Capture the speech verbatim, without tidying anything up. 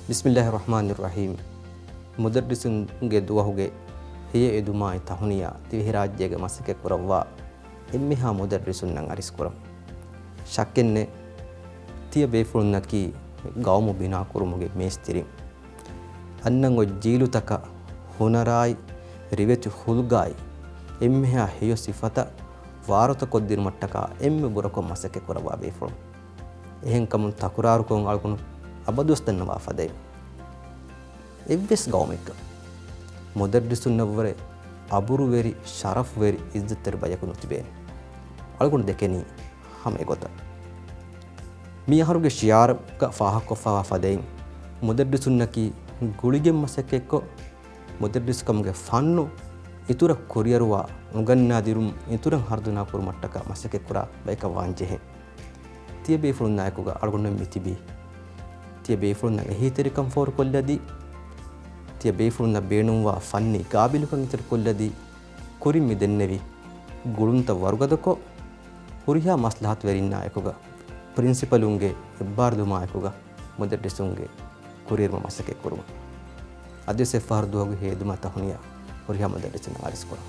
ބިސްމިއްލާހި ރަޙްމާނި ރަޙީމް. މުދައްރިސުންގެ ދުވަހުގެ ހެޔޮ އެދުމާއި ތަހުނިޔާ ދިވެހިރާއްޖޭގަ މަސައްކަތް ކުރައްވާ އެންމެހާ މުދައްރިސުންނަށް އަރިސްކުރަން. ޝައްކެއްނެތް، ތިޔަ ބޭފުޅުންނަކީ ގައުމު ބިނާކުރުމުގެ މޭސްތިރިން. އަންނަން އޮތް ޖީލުތަކަށް ހުނަރާއި ރިވެތި ހުލުގާއި އެންމެހާ ހެޔޮ ސިފަތައް ވާރުތަކޮށްދިނުމަށްޓަކާ އެންމެ ބުރަކޮށް މަސައްކަތް ކުރައްވާ ބޭފުޅުން. އެހެންކަމުން ތަކުރާރުކޮށް އަޅުގަނޑު އަބަދުވެސް ދަންނަވާ ފަދައިން، އެއްވެސް ގައުމެއްގަ މުދައްރިސުންނަށްވުރެ އަބުރުވެރި، ޝަރަފުވެރި، އިއްޒަތްތެރި ބަޔަކު ނުތިބޭނެ. އަޅުގަނޑު ދެކެނީ ހަމަ އެގޮތަށް. މި އަހަރުގެ ޝިޢާރުގަ ފާހަގަކޮށްފައިވާ ފަދައިން، މުދައްރިސުންނަކީ ގުޅިގެން މަސައްކަތްކޮށް، މުދައްރިސުކަމުގެ ފަންނު އިތުރަށް ކުރިއަރުވާ، އުނގަންނާދިނުން އިތުރަށް ހަރުދަނާ ކުރުމަށްޓަކާ މަސައްކަތްކުރާ ބަޔަކަށް ވާންޖެހޭ. ތިޔަބޭފުޅުންނާއެކުގަ އަޅުގަނޑުމެން މިތިބީ. ތިޔަބޭފުޅުންނަށް އެހީތެރިކަން ފޯރުކޮށްލަދީ، ތިޔަބޭފުޅުންނަށް ބޭނުންވާ ފަންނީ ގާބިލުކަން އިތުރުކޮށްލަދީ، ކުރިން މި ދެންނެވި ގުޅުންތައް ވަރުގަދަކޮށް، ހުރިހާ މަސްލަހަތުވެރިންނާއެކުގަ، ޕްރިންސިޕަލުންގެ އެއްބާރުލުމާއެކުގަ، މުދައްރިސުންގެ ކުރިއެރުމަށް މަސައްކަތްކުރުމަށް. އަދިވެސް އެއްފަހަރު ދުވަހުގެ ހެޔޮ އެދުމާ ތަހުނިޔާ ހުރިހާ މުދައްރިސުންނަށް އަރިސްކުރަން.